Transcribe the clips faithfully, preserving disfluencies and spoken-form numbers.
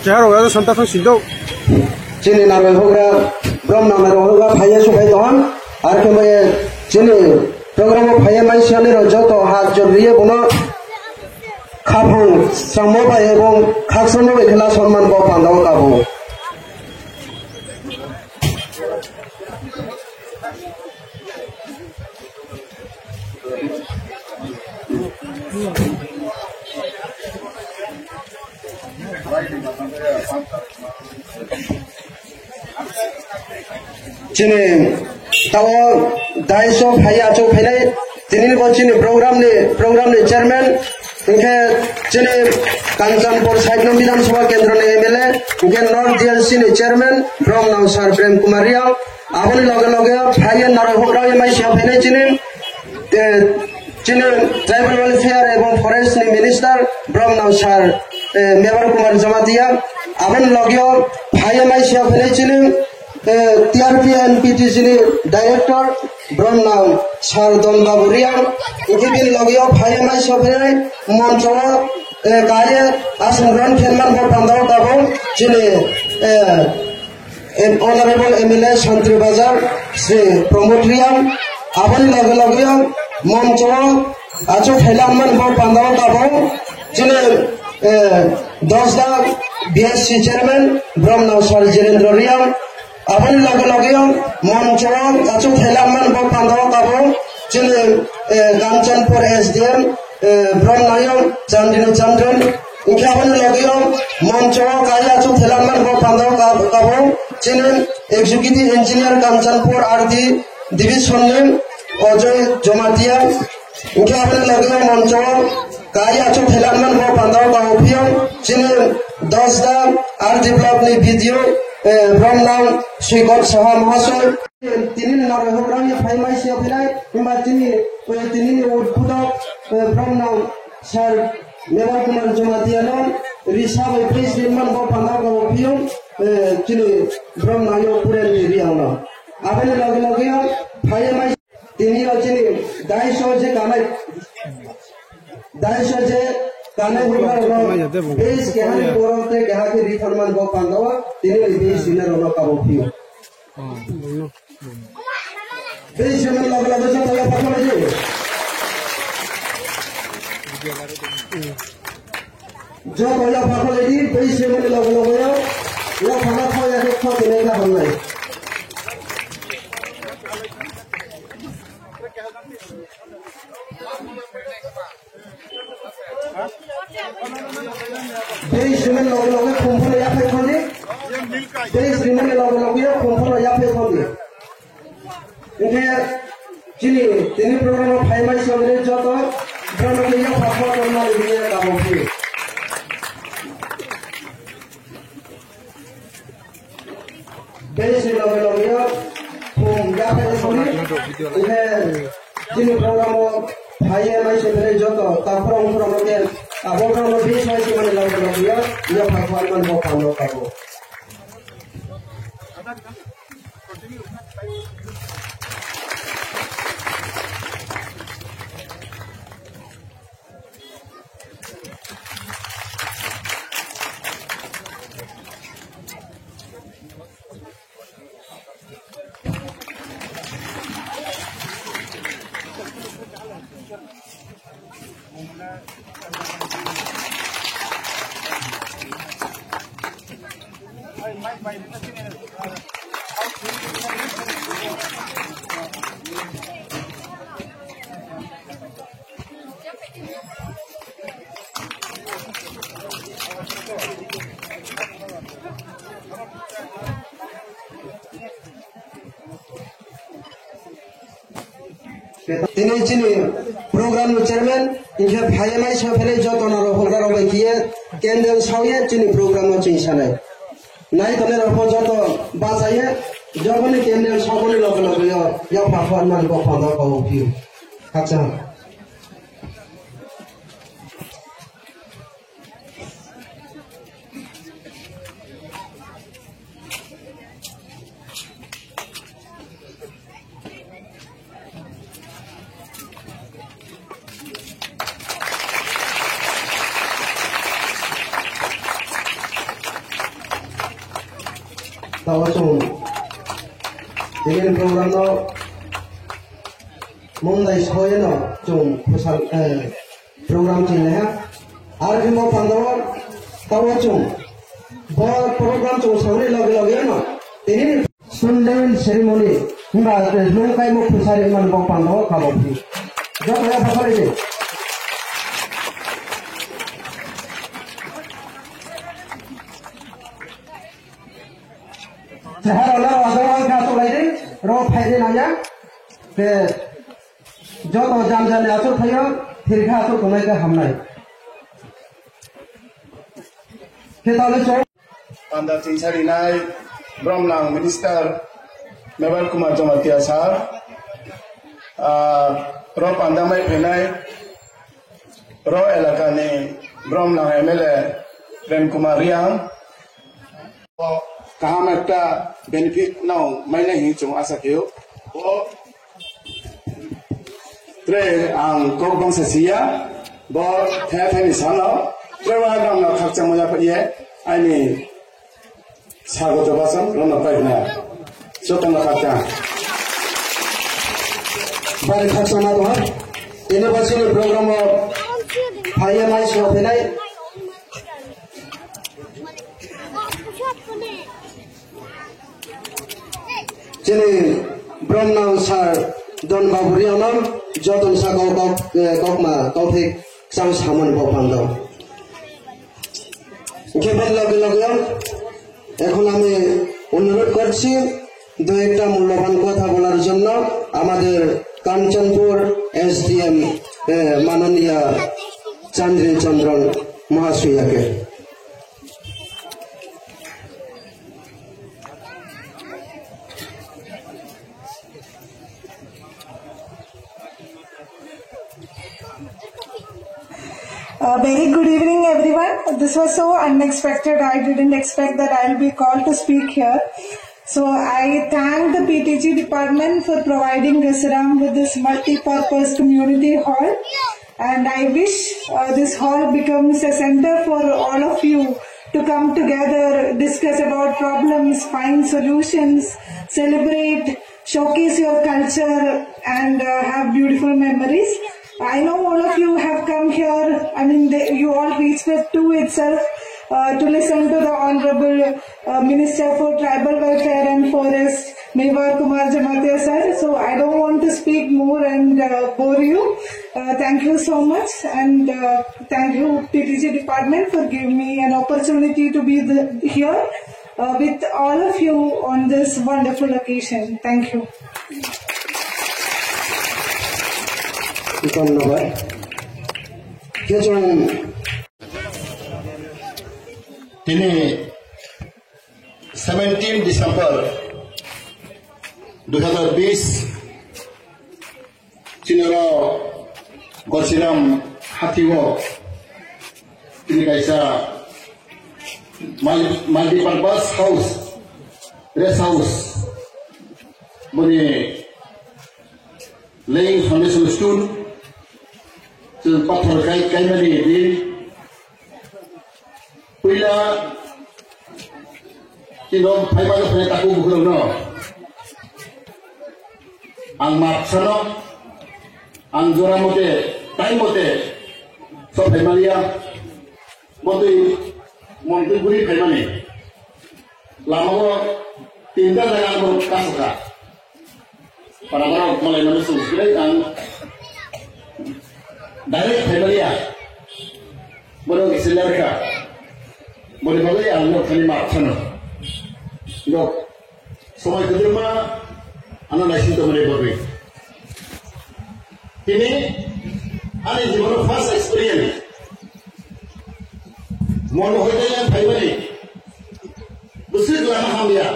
Chehara rao santa thang sindou. Chini naroi houhgra, brom nang naroi houhgra phai ye suphai tong ha. Ar khe mai ye chini program wo phai ye mai siya nai rao joto hat jor ri ye bung no khaphang samo bai ebong khakchangmo bai khe la sonman bo panda wo kabo. Chini tao dais wo phai ye achouh phainai, tini ni bo chini program ni, program ni chairman, hing khe chini Kanchanpur side no Bidhan Sabha Kendro ni M L A, hing khe North D L C ni chairman, brom nang sir Prem Kumar Reang, abo ni loge loge phai ye naroi houhgra ye mai siya phainai chini, eh, chini tribal welfare ebong forest ni minister, brom nang sir, eh, Mevar Kumar Jamatia, abo ni loge yo phai ye mai siya phainai chini, eh, T R P N P T C ni director, brom nang sir Don Babu Reang, hing khe bini loge yo phai ye mai siya phainai moncho wo, eh, kari ye asong ron khenman bo panda wo kabo chini, eh, Em-, Honorable M L A Santri Bazar, Shri Pramod Reang, abo ni loge loge yo moncho wo achouh phai lanman bo panda wo kabo chini, eh, Dosda B S C chairman, brom nang sir Jirendra Reang, abo ni loge loge yo moncho wo achouh phai lanman bo panda wo kabo chini, eh, Kanchanpur S D M, eh, brom nang yo Chandini Chandran, hing khe abo ni loge yo moncho wo kari ye achouh phai lanman bo panda wo kabo chini executive engineer Kanchanpur R D division ni Ajoy Jamatia, hing khe abo ni loge yo moncho wo kari ye achouh phai lanman bo panda wo kabo phi ou chini Dosda R D block ni B D O, eh, brom nang Soikot Saha Mahasoi. Tini ni naroi houhgra ye phai mai siya phainai, himba tini, eh, tini ni udbodhok, eh, brom nang sir Mevar Kumar Jamatia no risa bai phai sri man bo panda wo kabo phi ou, eh, chini brom nang yo Puren ni Reang no. Abo ni loge loge yo phai ye mai tini yo chini dais wo je kanai, dais wo je kanai houhgra rao no base keha ni borok tei keha khe ri thanman bo panda wo tini ni base rinai rao no kabo phi ou. Base rimani loge loge joto yapha kholai di. Joto yapha kholai di, base rimani loge loge yo. Yapha ma kho ya khe kho tini khe hamnai. Base rimani loge loge khum pho no yapha kho di. Base rimani loge loge yo khum pho no yapha kho di. Hing khe chini tini program wo phai mai song ni joto brao no khe yapha kho tongmani hing ye kabo phi. Base ni loge loge yo khum yapha kho di. Hing khe chini program wo phai ye mai song ni joto takhu rao mkhu rao no khe abo brao no base mai song ni loge loge yo yapha kho mani bo panda wo kabo. Tini chini program ni chairman, hing khe phai ye mai song phainai joto naroi houhgra rao bai khe ye candle sao ye chini program no ching sanai. Nai tongnai rao pho joto bacha ye, jokhon ni candle saomo ni loge loge yo, yapha kho mani bo panda wo kabo phi ou. Khakchang. Taoh chung tini ni program no mungdai soyeno chung khusal, eh, program chinglai ha. Ar khe bo panda wo taoh chung bo program chung saonai loge loge no tini ni sundel ceremony himba, eh, nung kaimo khusari man bo panda wo kabo phi. Joto ya phakhari di. Chehara no ado ang kha tulai di, ro phai di nang ya. Ke joto jam jam ni achouh phai yo, thir kha achouh tongnai khe hamnai. Khe taoh le chung panda chingsarinai, Bromnang Minister Mevar Kumar Jamatia sir, ah, ro panda mai phainai, ro elaka ni Bromnang M L A Prem Kumar Reang, kaham ekta benefit no mainai hing chung asa khe ou. Bo tre ang kok bangsa si ya, bo the the ni sal no tre wa rang no khakchangmo ya phai ye, aini sagoto bachon rang no pai na. Joto no khakchang. Bari khakchang ma tong ha. Tini bo chini program wo phai ye mai sung phainai. Chini Bromnang sir Don Babu Reang no joto ni saka wo kok, eh, kokma kauthai kchang samani bo panda wo. Hing khe bani loge loge এখন আমি অনুরোধ করছি দু একটা মূল্যবান কথা বলার জন্য আমাদের কাঞ্চনপুর এসডিএম, এ, মাননীয়া চান্দ্রী চন্দ্রন মহাশয়াকে। A very good evening, everyone. This was so unexpected. I didn't expect that I'll be called to speak here. So I thank the P T G department for providing Gasiram with this multi-purpose community hall. And I wish, uh, this hall becomes a center for all of you to come together, discuss about problems, find solutions, celebrate, showcase your culture, and, uh, have beautiful memories. I know all of you have come here. I mean, they, you all reached the two itself, uh, to listen to the Honorable, uh, Minister for Tribal Welfare and Forest, Mevar Kumar Jamatia sir. So I don't want to speak more and, uh, bore you. Uh, thank you so much, and, uh, thank you P T G department for giving me an opportunity to be the, here, uh, with all of you on this wonderful occasion. Thank you. ধন্যবাদ। Khe chung tini seventeen December দুই হাজার বিশ chini ro Gasiram hati wo tini kaisa multi-, multipurpose house, rest house, boni laying foundation stone, chung pathor kai, kaimani din. Puila, chini ro phaima no phainai takhu bukhurao no ang map sano, ang jora mote, time mote, so phaimaliya, botui, montui guri phaimani. Lama wo tinta jaga ang bo kasaka. Para para malai mani sung sini ang direct phaimaliya. Bono kisi lerka. Boni bagwi ang no thani ma thano. Dok. Somai kwdwma ano naising tongmani bagwi. Tini ani jibono first experience. Mono hoite yang phaimani. Bwswk lama hamya.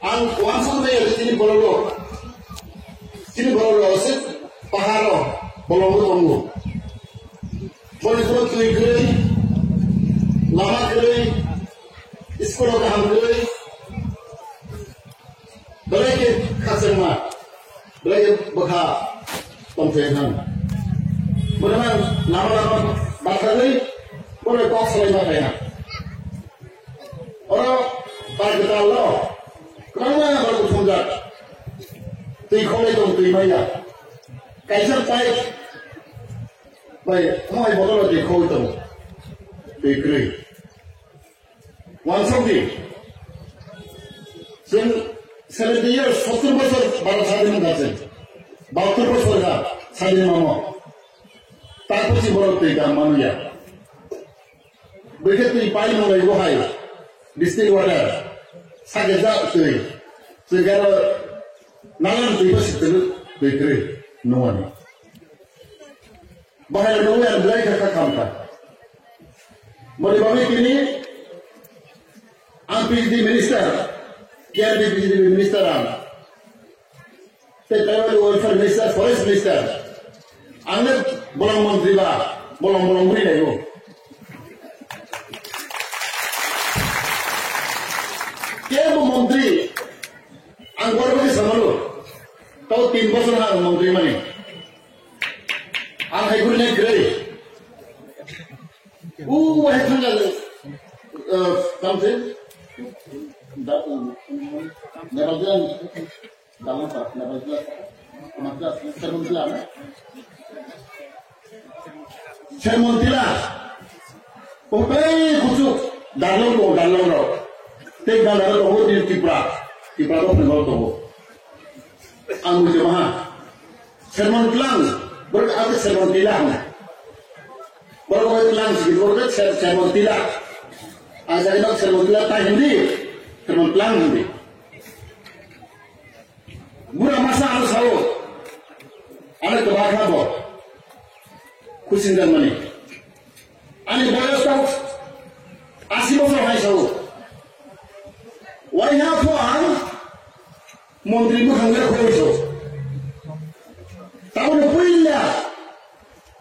Ang uansuk nai ya chini borok rok. Chini borok rok se pahar o bolong bo tongo. Boni phuru twi kwrwi, lama kwrwi, school o kaham kwrwi. Belai khe khachangma, belai khe bwkha tongthai thang. Bono mang lama lama bathagwi, bono kok salaima phaiha. Oro Pai kta lo, kbangma ba kuthumjak. Tui kholai tong, tui mai ya. Kaisa pai bai, mo hai bottle tui kholai tong, tui kroi. Wansok di. Chwng seventy years, sottor bosor Bharat sadin wngkha chwng. Bahattor bosor kha sadin mamo. Tarpor chwng borok twi kaham manu ya. Bwkhe twi pai nung lai bo hai. Distilled water. Sakhe jak twi. Chwng khe aro nalan twi bo si twi, twi kwrwi nung ani. Bahai no nung ya belai khe kha kham kha. Boni bagwi tini ang P H D minister, K R D P H D minister ang. Tei tribal welfare minister, forest minister. Ang le bolong montri ba, bolong bolong bri lai o. Kebo montri, ang gorbo khe samalo. Tau tin bosor ha ang montri mani. Ang hai guri nai kwrwi. U, wahai thangla, eh, tamse? Da, um, da, da, da, da, da, da, da, Sermon Tila na? Sermon Tila. O bai kuchuk, dalong ko, dalong ro. Tei dalong ro, o di Tripura. Tripura ko, Bengal ko. Ang mui jama ha. Sermon Tlang, borok abo Sermon Tila hwnwi. Borok bai Tlang sigi, borok bai Ser-, Sermon Tila. Ang sagi nok Sermon Tila tai hindi, Sermon Tlang hindi. Bura masa ano sao, ano kebakha bo. Khusingjak mani. Ani boyos tau asi bosor hai sao. Waiha pho ang montri bwkhang le khoi so. Tabukno puila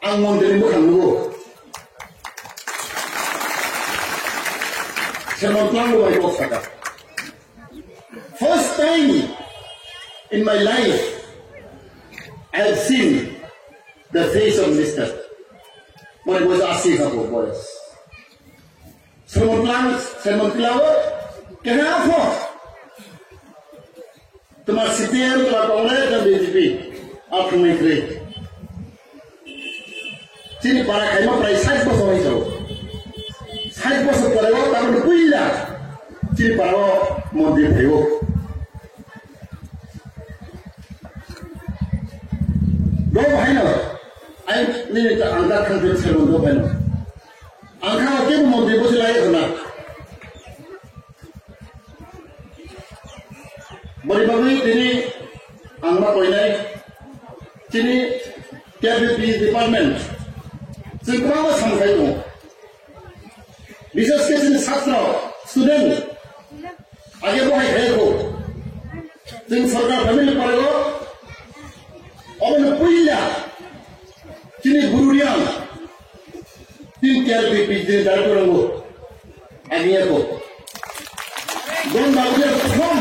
ang montri bwkhang nugo. Sermon Tlang bai kok saka. First time in my life, I have seen the face of minister. Mane boyos asi kha bo boyos. Sermon Tlang, Sermon Tila o, keha pho. Tma C P M, tma Congress, tma B J P, a thangmai kre. Chini para khaima prai sait bosor hai jao. Sait bosor pore o, tabukno puila. Chini para o montri phai o. Bo hai no, ai, nini ta ang ta thang thang sermon bo hai no. Ang kha kebo montri bo se lai khna. Boni bagwi tini ang ma koinai, tini K B P department, chwng kwbangma samung khai tongo. Bishes khe chini satro, student, age bo hai khai kho. Chwng sorkar family pore o, obo no puila, chini Bru Reang, tin K R P P chini director rango, agi ya kho. Don Babu ya prothom,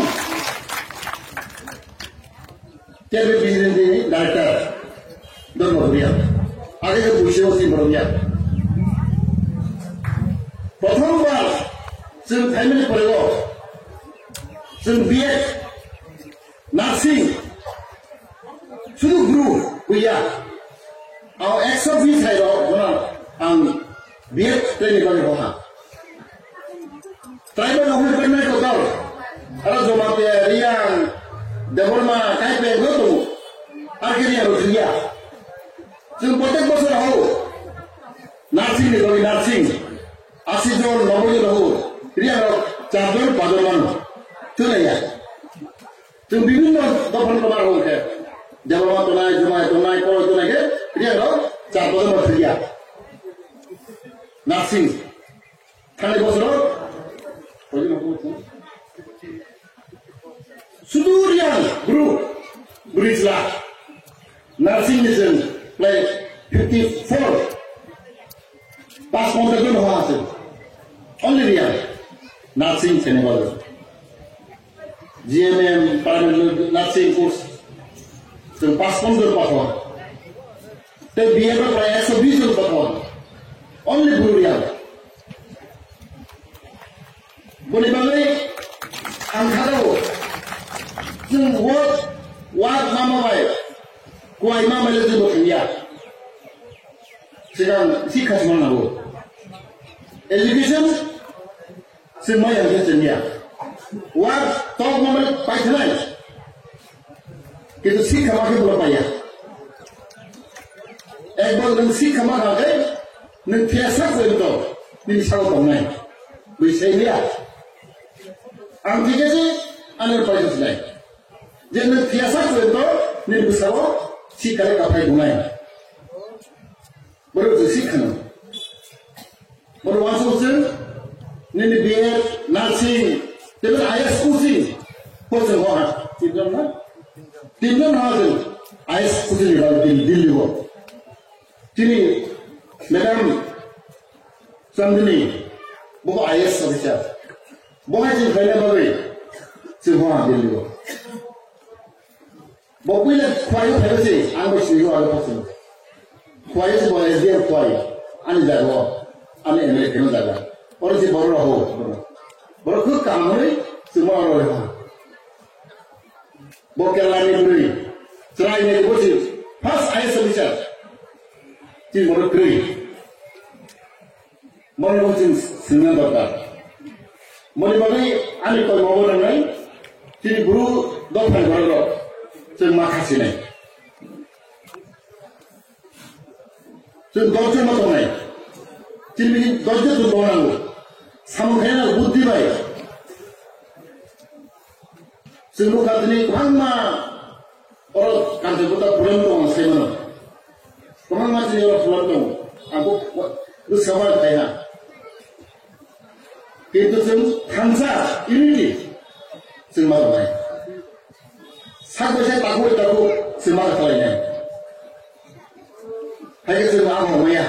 K R P P chini director, Don Babu ya. Age khe buisi o chini Bru Reang. Prothom bar, chwng family pore o, chwng B Ed, Nursing, sudu Bru, buya. Ang ekso bis hai rok, bono ang B Ed training bagwi hoha. Tribal office department kotor, aro Jamatia, Reang, Debbarma, Kaipeng, joto, ar khe Reang rok thwiya. Chwng protek bosor hao, nursing ni bagwi nursing, asi jon, noboi jon hao, Reang rok char jon, pach jon mano, thwilaiya. Chwng bibhinno dophani kwmar hwn khe, Debbarma tongnai, Jomai tongnai, Koroi tongnai khe, Reang rok char bodol ma thwiya. Nursing. Thangnai bosoro, sudu Reang, Bru, Bru chla. Nursing ni chwng, like, fifty four. Pas ponchas jon ha se. Only Reang. Nursing se ne balo. G M M, paramedical, nursing course. Chwng pas ponchas jon pathor. Tei B M M prai ekso bis jon pathor. Only Bru Reang. Boni bagwi Kuaima mai le jebo thang ya. Sigang sikha sima nangou. Education se mai yang je cheng ya. War tok ma mai pai thanai. Kintu sikha ma khe bo pai ya. Ekbar nung sikha ma kha khe, nung thiyasa khe to, nini sao tongnai. Bui sai ya. Ang thik khe se, ano pai thanai. Je nung thiyasa khe to, nini bsao sikha le kaphai tongnai. Boro je sikha no. Boro wansong se, nini B Ed, nursing, tebe I A S coaching, coaching ho ha. Tinjon na? Tinjon ha je I A S coaching ni bagwi tini Delhi o. Tini Madam Chandni, bo I A S officer. Bo hai chini khlaina bagwi, chini ho ha Delhi o. Bo puila Khowai o phaiba se, ang bo sini o aro pho sini. Khowai o se bo S D M Khowai, ani jaga o, ani M L A kheno jaga. Oro se boro rao ho, boro. Boro khub kaham hwnwi, chwngma oro le ha. Bo Kerala ni bwrwi, chwrai ni bo se, first I A S officer. Chini boro kwrwi. Moni bo chwng swngna dorkar. Moni bagwi ani koimo bo nangnai, chini bru dophani borok rok chwng ma khasinai. Chwng dorjo ma tongnai. Chini bini dorjo chwng tong nango. Samung khaina buddhi bai. Chwng nukha tini kwbangma oro Kanchanpur ta problem tong ang sai mano. Kwbangma chini oro problem tong. Ang bo bwskango ang khai ha. Kintu chwng thansa unity chwng ma tongnai. Sak bai sak takhuk takhuk chwng ma khathalainai. Hai khe chwng ang hongmaya.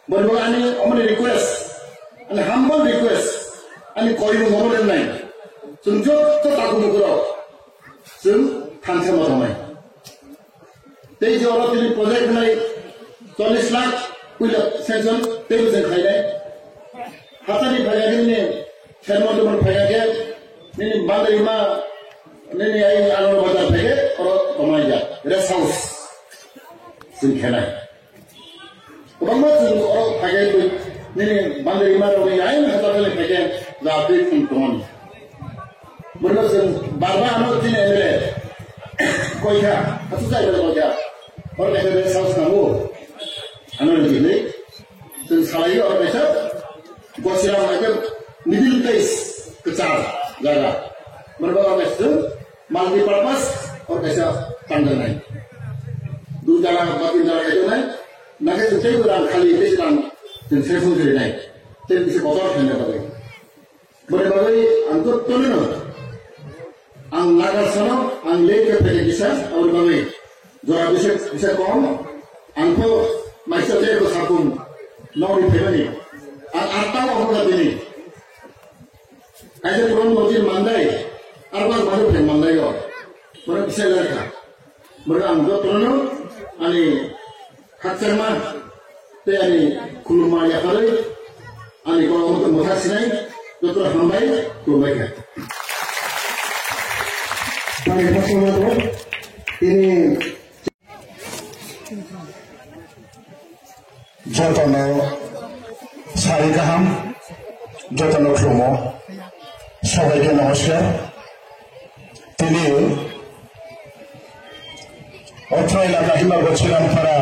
Boni bagwi ani omoni request, ani humble request, ani koimung omo rinai. Chwng joto takhuk mukhurok chwng thansa ma tongnai. Tei je oro tini project khnai chollish lakh puila sanction teibo chwng khainai. Hathani phaikha khe nini Sherman Tumar phaikha khe nini Bandarima nini ai Anando Bazar phaikhe oro tongmai ya rest house chwng khenai. Kwbangma chwng oro phaikhe twi nini Bandarima rokni ai hathani phaikhe jatwi chwng tongmani. Borno chwng barba ano chini M L A koikha, achu jai koikha. Oro kaisa rest house nango. Ano ni hinwi chwng salai oro kaisa Gosiram ekdom middle place kwchar jaga. Borno oro kaisa chwng multi purpose oro kaisa tanjanai. Dui tala ba tin tala kaitonai. Nakhe chwng teibo rang khali tei rang chwng session khainai. Tei bisi kotor khaina bagwi. Boni bagwi ang jotono no, ang lagar sano, ang late khe phaikha kisa, aboni bagwi jora bisa, bisa kom, ang pho maisa je ko sakung, nokni phaimani, ang atta o hokha tini. Kaisa puron mojin mandai, arba manu phai mandai o, boro bisa lekha. Boro ang jotono no, ani Khakchangma tei ani khulumma yapharwi ani kolom tongmo thak sinai joto hambai khulumbai kha. Tini jotono sari kaham, jotono khulumo, sobaike namaskar. Tini Otro elaka himba Gachirampara,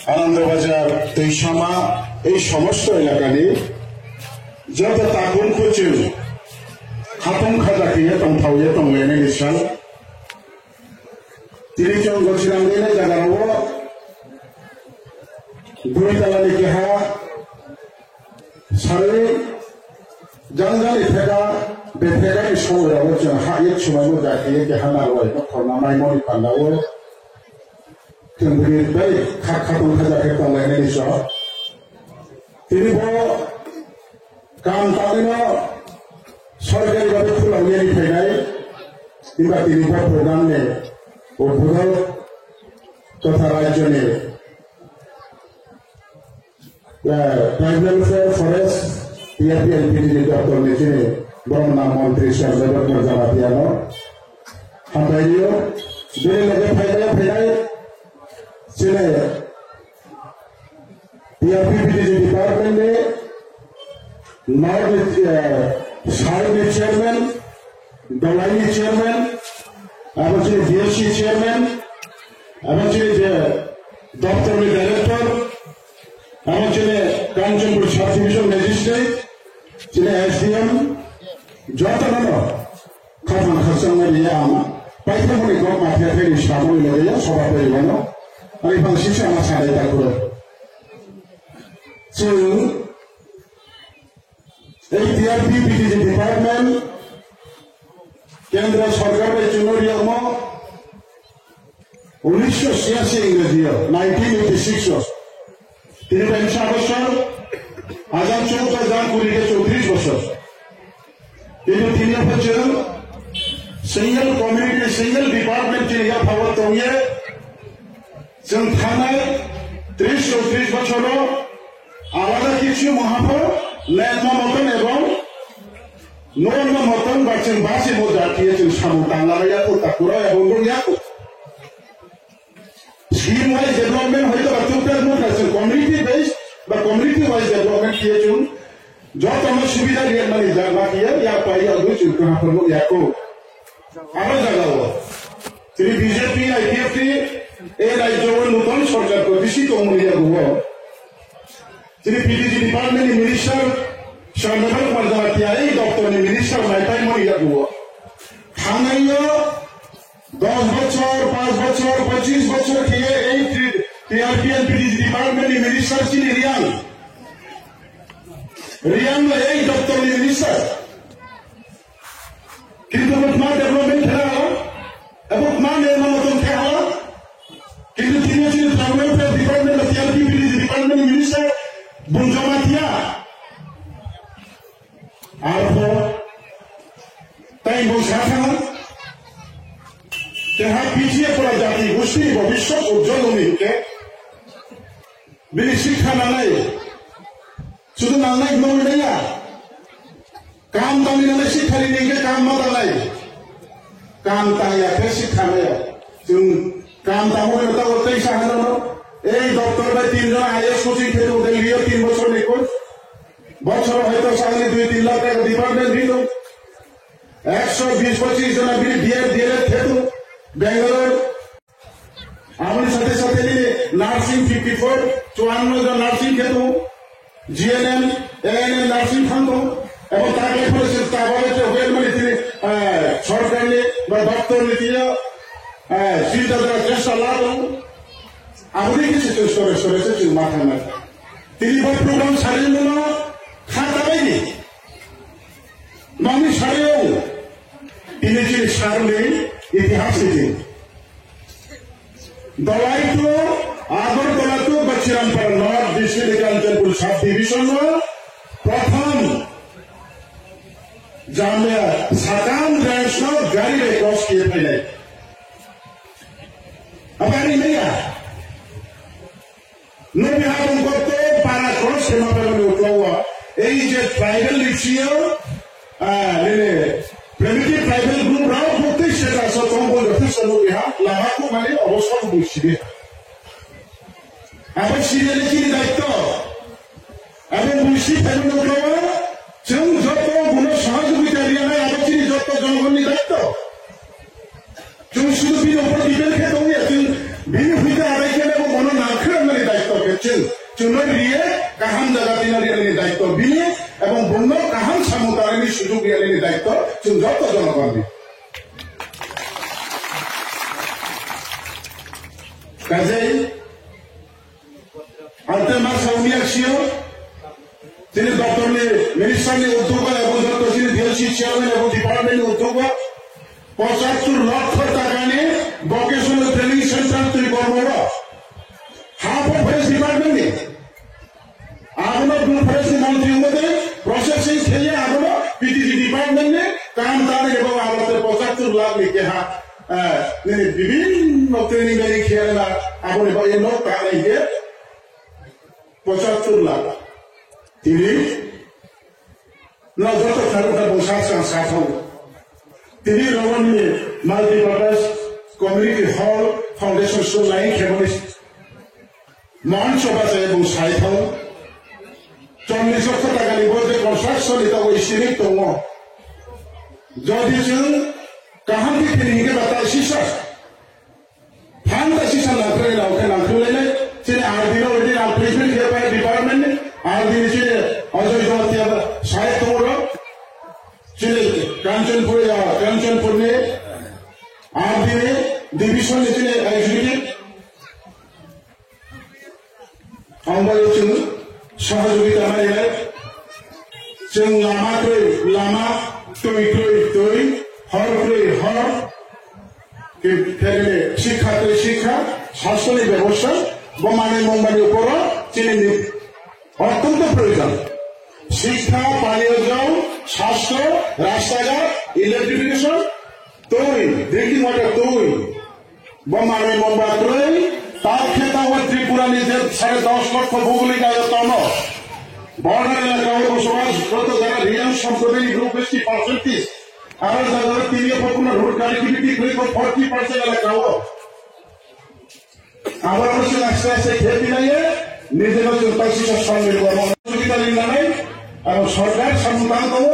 Anando Bazar, Tuisama, ei somosto elakani joto takun kuchung khatung khaja khe ye tongthao ye tonglainai ni sal. Tini chwng Gachiram rwnai jaga rao dui tala ni keha Sarui jangjani theka, betheka ni somoi rao wo chwng ha ye chumaimo ja khe ye keha narwai no khorna maimo ni panda wo chwng bini bai kha khatung khaja khe tonglainai ni so. Tini bo kam tangwi no sorkari babe khulao ye ri phainai, himba tini bo program ni bo budol totha rajyo ni Tribal Welfare, Forest, T R P and P D G doptor ni chini boromna montri Sir Jagannathan Jamatia no hambai rio. Bini loge phainai phainai chini T R P P T G department ni North ni, eh, South ni chairman, Dolai ni chairman, abo chini D L C chairman, abo chini je doptor ni director, abo chini Kanchanpur sub division magistrate, chini S D M, joto no no khaphang khakchangma ri ya ang. Paithamo ni kok ma thai thai ni samo ni loge ya soba pari mano. Ani bang sisa ma sadai ta kuro. Chwng ei T R P P T G department Kendra sorkar bai chwngno riyamo unisho siasi Ingraji o, nineteen eighty six o. Tini bai sa bosor, ajang chouda jang kuri khe chowtris bosor. Kintu tini yo pho chwng single community, single department chini yaphao tong ye, chwng thanai tris chowtris bosor o alada kichu mungha pho lengma moton ebong norma moton ba chwng basi mo jati ye chwng samung tangla ya kho, takura ya bo ya kho. Scheme wise development hoito ba tukta mukha chwng community based ba community wise development khe ye chwng joto no subida ri mani jagma khe ye ya pai ya dui chwng kha phano ya kho. Aro jaga o chini B J P, I P F T, ei rajyo o nuton sorkar protishthit tongmani yago o. Chini P T G department ni minister Shyam Debbarma Jamatia ei doptor ni minister mai paimani yago o. Thanai yo dos bochor, panch bochor, pochis bochor khe ye ei tri-, T R P and P T G department ni minister chini Reang. Reang no ei doptor ni minister. Kintu bo tma development khe hala, abo tma nirmano tong khe hala. Kintu tini chini tribal welfare department ba T R P P T G department ni minister bung Jamatia. Arpho tai bung sa thanng, keha P G A pora jati gusti ni bobiswt ujjwal ongni hing khe, bini sikha nangnai, sudu nangnai hingmo nai ya. Kam tangwi nangnai sikha rini hing khe kam ma tangnai. Kam tang ya khe sikha nai ya. Chwng kam tangmo ni taoh tei sa hano no. Ei doctor bai tin jona I A S coaching khe tong Delhi o tin bochor ni course. Bochor hoito sal ni dui tin lakh taka department ri tong. Ekso bis pochis jona bini B Ed, D L Ed khe tong Bangalore. Aboni sathe sathe nini nursing fifty four, chuanno jon nursing khe tong, G N M, A N M nursing thang tong, ebong taklai phano se tabale se hwel mani tini, eh, sorkar ni ba doptor ni tini, eh, chinta dara chesta la tong. Aboni khe se chung sore sore se chung ma thangnai. Tini bo program sari no kha tabai ni. Mami sari o. Tini chini sari ni itihas ni tini. Dolai to, Agartala to, ba Chirampara North District ni Kanchanpur Sub Division no prothom Jamia sakam branch no gari bai cross khe phainai. Abari maya. Nini habong kotto para cross khe ma phaimani uklau o. Ei je tribal ni sio, ah, nini primitive tribal group rao bukti se ta so tong bo jothai so nini ha, lama ko mani obo so bui sidi. Abo sidi ni chini daitto. Abo bui si phaimani uklau o, chung joto bono sahajogita ri nai, abo chini joto jonogon ni daitto. Chung sudu bini upor depend khe tong ya, chung bini huida adai khe abo bono nangkhre nani daitto khe chung. Chung no riye kaham jaga tino ri nani daitto bini, ebong bono kaham samung tangnai ni sujug ri nani daitto chung joto jonogon ni. Kajei, Ante ma sauni aksio, tini doctor ni minister ni uddog o, ebong joto tini D L C chairman ebong department ni uddog o, pochattur lokho taka ni vocational training center tui kormo o. Ha bo forest department ni. Abono bung forest ni montri ongmo de, processing khe ye abono P T G department ni kam tangwi ebong abo te pochattur lakh ni keha, eh, nini bibhinno training bai khe na, aboni bagwi nok tangnai khe. Pochattur lakh. Tini no joto kharokha bung sak sang sathau. Tini rogoni multipurpose Community hall foundation stone line khemo ni moncho bachai bung sai thang. Chorni sokho taga ni bo je construction ni taoh estimate tong ou. Jodi chung kaham khe khini hingkhe ba ta sisa. Phan ta sisa nangkhruh nang khe nangkhruh lai nai. Chini R D no already nangkhruh khe bai department ni R D ni chini Ajoy Jamatia ba sai tong ro. Chini Kanchanpur ya, Kanchanpur ni R D ni division ni chini executive. Ang bai chung sahajogita mai nai. Chung lama kroi lama, tui kroi tui, hor kroi hor. Khe-, khe-, শিক্ষা kroi শিক্ষা, স্বাস্থ্য ni bebosta, bo manoi mungba ni upor o chini ni অত্যন্ত প্রয়োজন। শিক্ষা, পানীয় জল, স্বাস্থ্য, রাস্তাঘাট, electrification, tui, drinking water tui. Bo manoi mungba kroi, তার খেতা ও ত্রিপুরা নিজের সাড়ে দশ লক্ষ ভৌগোলিক আয়তন। Border এলাকা ও বসবাসরত যারা রিয়াং সম্প্রদায়িক লোক বেশি percentage, আর যারা তিনি popular road connectivity kroi ko forty percent এলাকা ও। Abo no se আস্তে আস্তে khe tinai ye, নিজের নিজের তাই শিক্ষা সামনে করবো। সুবিধা নিয়ে নাই, এবং সরকার সামনে দান করবো,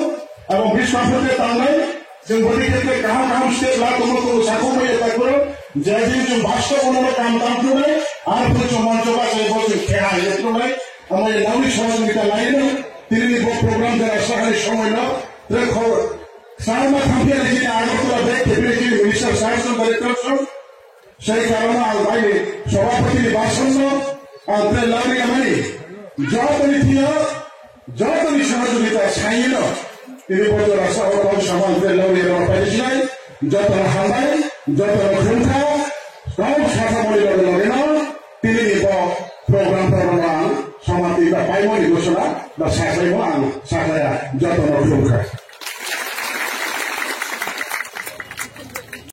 এবং বিশ মাসে টান নাই, যে বডি ক্ষেত্রে কাহাম কাহাম স্টেপ লা করবো, করবো, সাকু ভাইয়া তা করো, যে দিন যে বাস্তব অনুরোধ কাম কাম করে, আর কিছু মঞ্চ বা সেই বছর খেয়া হয়ে যেতে পারে, আমার এই লাউরি সহযোগিতা লাগে না, তিনি নিব প্রোগ্রাম যারা সাহায্য সময় না, দেখো, সারা মাস আমি এসে আগরতলা ব্যাগ থেকে ফিরেছি, মিনিস্টার সাহেব সঙ্গে কালেক্টর সব, সেই কারণে আজ ভাই সভাপতি নির্বাচন আনতে লাগে আমি যত নীতি যত সহযোগিতা সাইল তিনি বড় রাস্তা ও কম সমাজ লাউরি এবং পাইছিলাই যত হামাই যত খুলখা কম সাথা মনে করে লাগে না তিনি নিব প্রোগ্রাম প্রোগ্রাম সমাপ্তি বা পাইমনি ঘোষণা বা সাজাইব আং সাজায়া যত খুলখা